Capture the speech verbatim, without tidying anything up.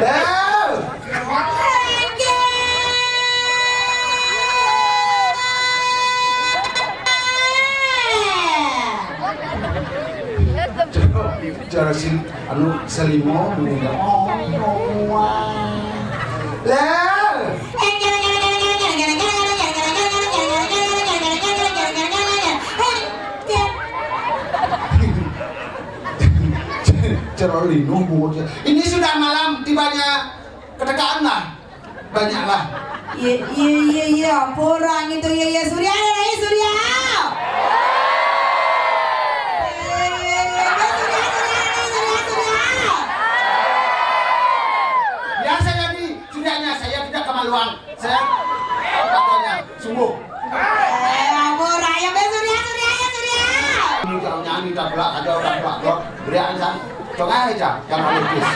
Dah. Cara si anu selimo bunyi. Oh, wah. Lah. Cara linu bunyi. Ini sudah malam, tibanya ketekaan lah. Banyaklah. Iya, iya, iya, iya. Apa orang itu? Iya, iya, Surya, iya, iya, Surya. Iya, iya, iya, iya, Surya, Surya, Surya, Surya. Ya, saya di Suryanya, saya tidak kemaluan. Saya katanya, sungguh. Eh, apa orang? Ya, Surya, Surya, iya, Surya. Ini kalau nyanyi, tak gelak aja, orang gelak, gelak. Beriakan, San. Coba aja, jangan lukis.